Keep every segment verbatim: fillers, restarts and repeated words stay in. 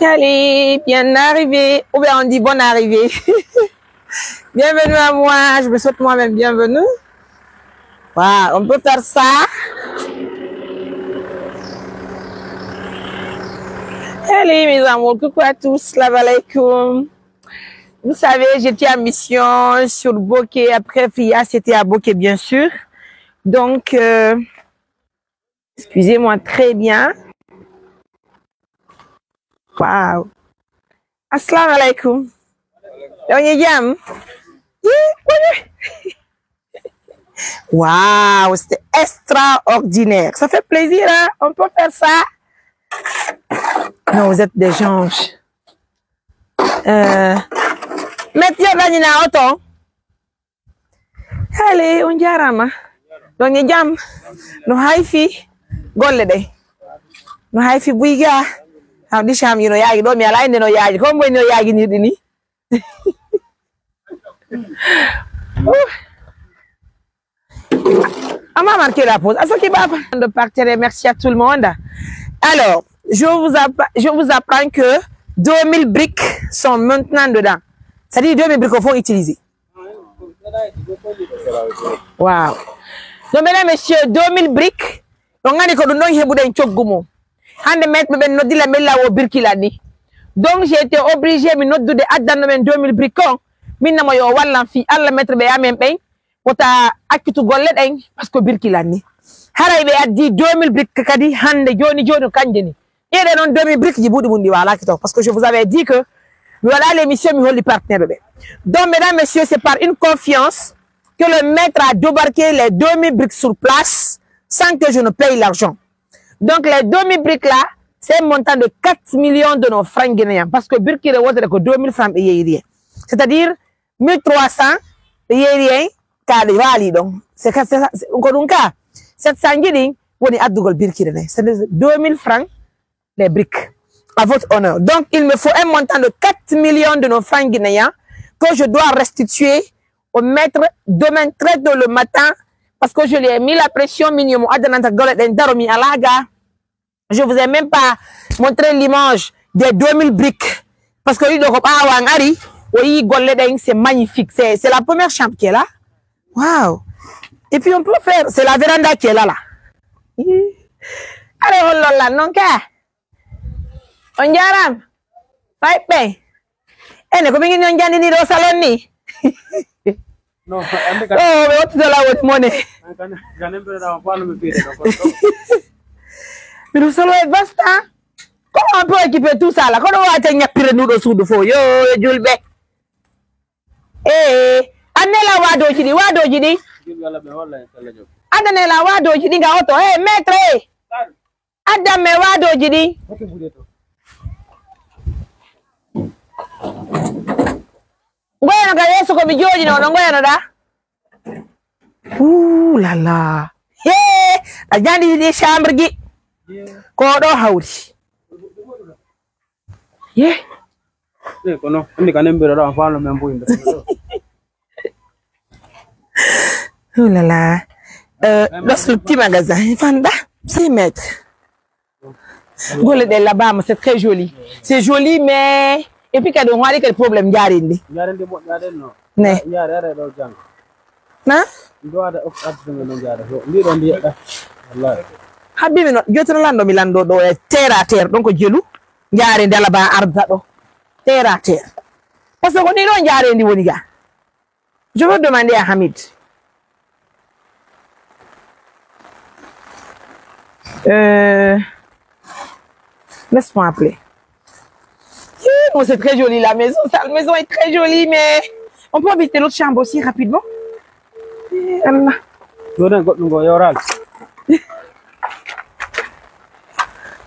Allez, bien arrivé. Ou bien on dit bonne arrivée. Bienvenue à moi. Je me souhaite moi-même bienvenue. Voilà, on peut faire ça. Allez, mes amours, coucou à tous. Salam alaikum. Vous savez, j'étais en mission sur Bokeh. Après Fia, c'était à Bokeh, bien sûr. Donc, euh, excusez-moi très bien. Wow. Assalamu alaikum. Donc, il y a... Waouh, c'était extraordinaire. Ça fait plaisir, hein? On peut faire ça. Non, vous êtes des anges. Euh, metti yo dañina oto. Allez, on jarama. Donc, e jam. No haifi golle ɗe. No haifi buiga. Am di sham, you know, yagi ɗo mi ala inde no yagi. Ko mboy no yagi ni ɗini. Ouh. On m'a marqué la pause. À ce qui va pas. De partenaires, merci à tout le monde. Alors, je vous apprends, je vous apprends que deux mille briques sont maintenant dedans. C'est-à-dire deux mille briques au fond utilisées. Wow. Donc, mesdames, messieurs, deux mille briques. Donc, on a dit que nous avons un coggu mum. Hande maître ɓe noddi lan ɓe lan o birkilani. Donc, j'ai été obligé mi noddude addanno men deux mille briques on. Min namo yo wallan fi Allah maître ɓe amen ɓen. Wota accutu golle ɗen, parce que birkilani. Haray ɓe addi deux mille briques kadi hande joni joni kanje ni. Ɗeɗe non deux mille briques ji buuɗi mum ɗi walaki to. Parce que je vous avais dit que mi waɗa l'émission mi holli partenaire ɓe. Donc, mesdames, messieurs, c'est par une confiance que le maître a débarqué les deux mille briques sur place sans que je ne paye l'argent. Donc, les deux mille briques là, c'est un montant de quatre millions de nos francs guinéens. Parce que birkire wotere ko deux mille francs ɓe yeeyri en. C'est-à-dire, mille trois cents ɓe yeeyri en, ka ɗe waali ɗon. C'est ka, c'est ça, c'est, ko ɗum ka, sept cents ji ɗin woni addugol birkire ne. C'est deux mille francs les briques. À votre honneur. Donc, il me faut un montant de quatre millions de nos francs guinéens que je dois restituer au maître demain très tôt le matin parce que je lui ai mis la pression, min yo mo addananta golle ɗen daro mi ala ga. Je vous ai même pas montré l'image des deux mille briques. Parce que ɗiɗo ko ɓaawo an ari, o yii golle ɗen, c'est magnifique. C'est, c'est la première chambre qui est là. Waouh. Et puis on peut faire, c'est la véranda qui est là, là. Ih. Allez, hollolla, non ka. On jarama. Fay ɓe. Ene, ko ɓe ngini on jandini ɗo salon ni? Non, ande ka. Oh, ɓe wattude lawol mone. Kan, kan, kan en ɓe ɗawa, ko an mi fiide ɗo, ko ɗo. Miɗo solo e vasta. Comment on peut occuper tout ça là? Ko ɗo wate ñappire nduɗo suudu fof. Yo, yo julɓe. Eh, annela wadoji ɗi, wadoji ɗi. Julɓe Allah ɓe holla en sella jom. Annela wadoji ɗi nga oto. Eh, maître, eh. Addan men waadooji ɗi. Ngoyano ka yeeso ko mi jooɗino, no ngoyano ɗa? Ouh là là. Hee, a jandi ɗi chambre ji. Ko ɗo hawri. Ye. Eh, kono, andi ka nembiro ɗo, a faalo men mbuyi nder ɗo. Oh là là. Euh, dans le petit magasin, Fanda, six mètres. Golle ɗe labama, c'est très joli. C'est joli, mais, et puis kadi, on a des problèmes, jaarendi. Jaarendi moƴƴaade no. Ne. Jaare, are ɗo janngo. Na? Ɗo ada ok, addude men no jaare. Ndi ɗo ndi yeɗɗa. Wallahi. Habbi mi no, jotono lando mi lando ɗo e terre à terre, donc jelu. Jaarendi alaba arda ɗo. Terre à terre. Parce que ko ni ɗo jaarendi woni ga. Je veux demander à Hamid. Euh, laisse-moi appeler. Hi, bon, c'est très joli la maison. Cette maison est très jolie, mais on peut visiter l'autre chambre aussi rapidement. Eh, Allah. Ɗo ɗen goɗɗum ngo yoraali.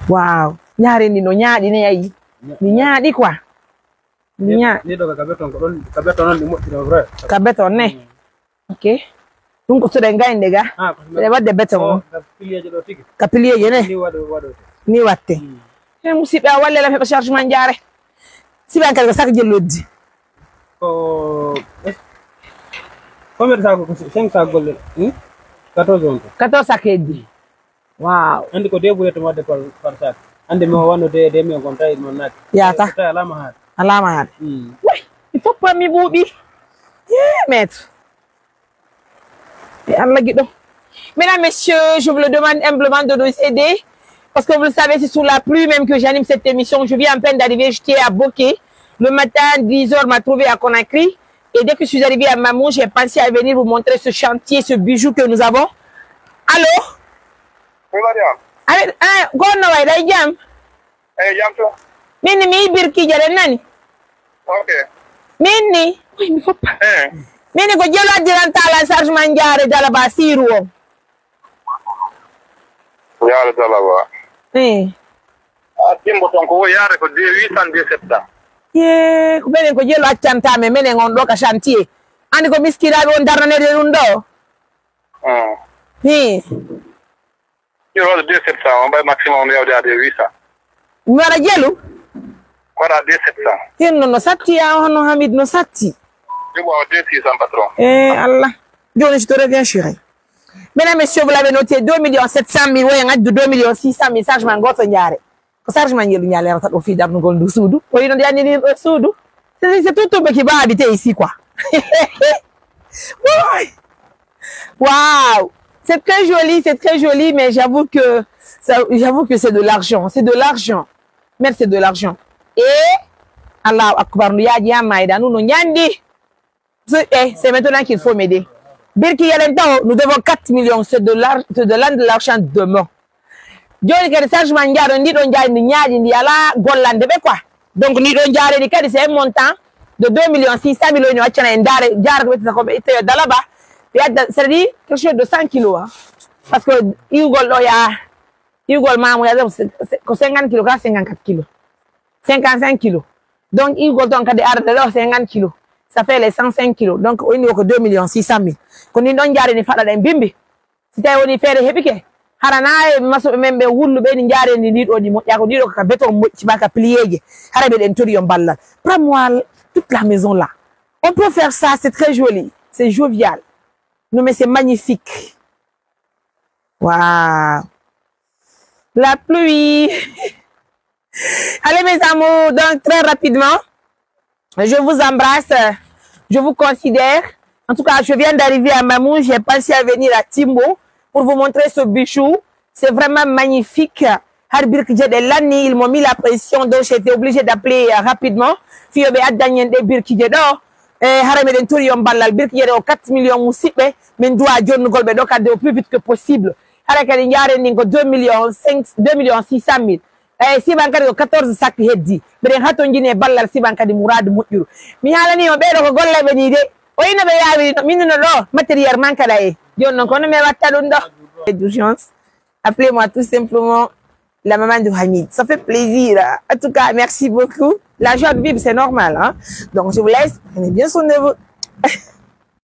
Wow. Ñaare ndi no ñaaɗi ne yayi. Ndi ñaaɗi quoi. Ndi ñaa- Ni ɗo ka béton ko ɗon, ka béton on ɗi moƴƴi ɗon vrai. Ka béton ne? Mm. Ok. Ɗum ko soɗe gaynde ga. Ah, ko soɗe waɗde béton on. Ka pilier je ɗo tigi. Ka pilier je ne? Ni waɗo, waɗo. Ni watte. Mm. E musidɓe, a walle lam heɓa chargement jaare. Siɓe an kadi ko sac je loddi. Ko, eh, combien de sac ko cinq sac golle? Hmm? Quatorze on ko. Quatorze sac heddi. Wow. Andi ko deux brouettes waɗde par, par sac. Ande mi wano de de mi gonta il mon nati. Ya ta. Ta alama hat. Alama hat. Hmm. Oui, il faut pas mi bubi. Yeah, maître. Et Allah guido. Mesdames, messieurs, je vous le demande humblement de nous aider. Parce que vous le savez, c'est sous la pluie même que j'anime cette émission. Je viens en peine d'arriver, j'étais à Boké. Le matin, dix heures m'a trouvé à Conakry. Et dès que je suis arrivée à Mamou, j'ai pensé à venir vous montrer ce chantier, ce bijou que nous avons. Allô? Oui, Mariam. Allô, ah, gonno way day jam. Eh, jam to. Min ni mi birki jere nani. Ok. Min ni. Oui, mi foppa. Eh. Min ni ko jelo addiranta la charge man jare dala ba siru o. Yaare dala ba. Eh. A timbo ton ko yaare ko deux huit cent deux sept cent. Ye, ko ɓeɗen ko jelo accanta men menen on ɗo ka chantier. Andi ko miskinaɓe on darnanede ɗum ɗo. Hmm. Hi. Yoro deux sept cent, on bay maximum yawde à deux huit cent. Mi waɗa jelu. Ko waɗa deux sept cent. Hinno no satti ya hono Hamid no satti. Jobo deux six cent patron. Eh Allah. Joni je te reviens chérie. Mesdames, messieurs, vous l'avez noté, deux millions sept cent mille, woyen addu deux millions six cent mille, charge man goto jaare. Ko charge man jelu ñalerata ɗo fii darnugol ndu suudu. O yino nde anndinir ɗo suudu. C'est c'est tout tombé qui va habiter ici quoi. Waouh. C'est très joli, c'est très joli, mais j'avoue que ça- j'avoue que c'est de l'argent, c'est de l'argent. Mais c'est de l'argent. Et Allahu Akbar, ndu yaaji ha mayda, ndu no ñandi. C'est eh, c'est maintenant qu'il faut m'aider. Birki yelen taw, nous devons quatre millions, c'est de l'ar- c'est de l'an de l'argent demain. Joni kadi charge man jaaro ndi ɗon jaari ndi ñaaɗi ndi ala gollande ɓe quoi. Donc ndi ɗon jaareni kadi c'est un montant de deux millions six cent mille, o ino accana en daare jaara ko ɓettata ko ɓe itta yo dalaba. Ɓe adda c'est-à-dire quelque chose de cent kilos hein. Parce que iwgol ɗo ya iwgol mamu ya ko cinquante kilos ka cinquante-quatre kilos. Cinquante-cinq kilos. Donc iwgol ton kadi arde ɗo cinquante kilos. Ça fait les cent cinq kilos. Donc o inni ko deux millions six cent mille. Ko ndin ɗon jaareni faɗa ɗen bimbi. Si tawi woni feere heɓike, hara na e masuɓe men ɓe wulluɓe ni njaareni ndi ɗo ndi moƴƴa ko ndi ɗo ka béton moƴƴi ma ka pliéje. Hara ɓe ɗen tori on ballal. Prends-moi toute la maison là. On peut faire ça, c'est très joli, c'est jovial. Non mais c'est magnifique. Waouh. La pluie. Allez mes amours, donc très rapidement, je vous embrasse, je vous considère. En tout cas, je viens d'arriver à Mamou, j'ai pensé à venir à Timbo pour vous montrer ce bijou. C'est vraiment magnifique. Har birkije ɗe lanni, ils m'ont mis la pression, donc j'ai été obligée d'appeler euh, rapidement. Fiyo ɓe addanyen ɗe birkije ɗo. E hara meɗen tori on ballal birkije ɗe o quatre millions musiɓɓe. Min duwa jonnugol ɓe ɗo kadi au plus vite que possible. Hara kadi jaren ɗin ko deux millions cinq, deux millions six cent mille. Eyi siban kadi ko quatorze sacs heddi. Mbiɗen hatonjini e ballal siban kadi muraadu moƴƴuru. Mi haalani o ɓeeɗo ko golleɓe ni de. O ino ɓe yawiri no min no ɗo matériel man kala e. Joni noon kono mi watta ɗum ɗo. D'urgence. Appelez-moi tout simplement la maman de Hamid. Ça fait plaisir. En tout cas, merci beaucoup. La joie de vivre, c'est normal. Hein? Donc, je vous laisse. Prenez bien soin de vous.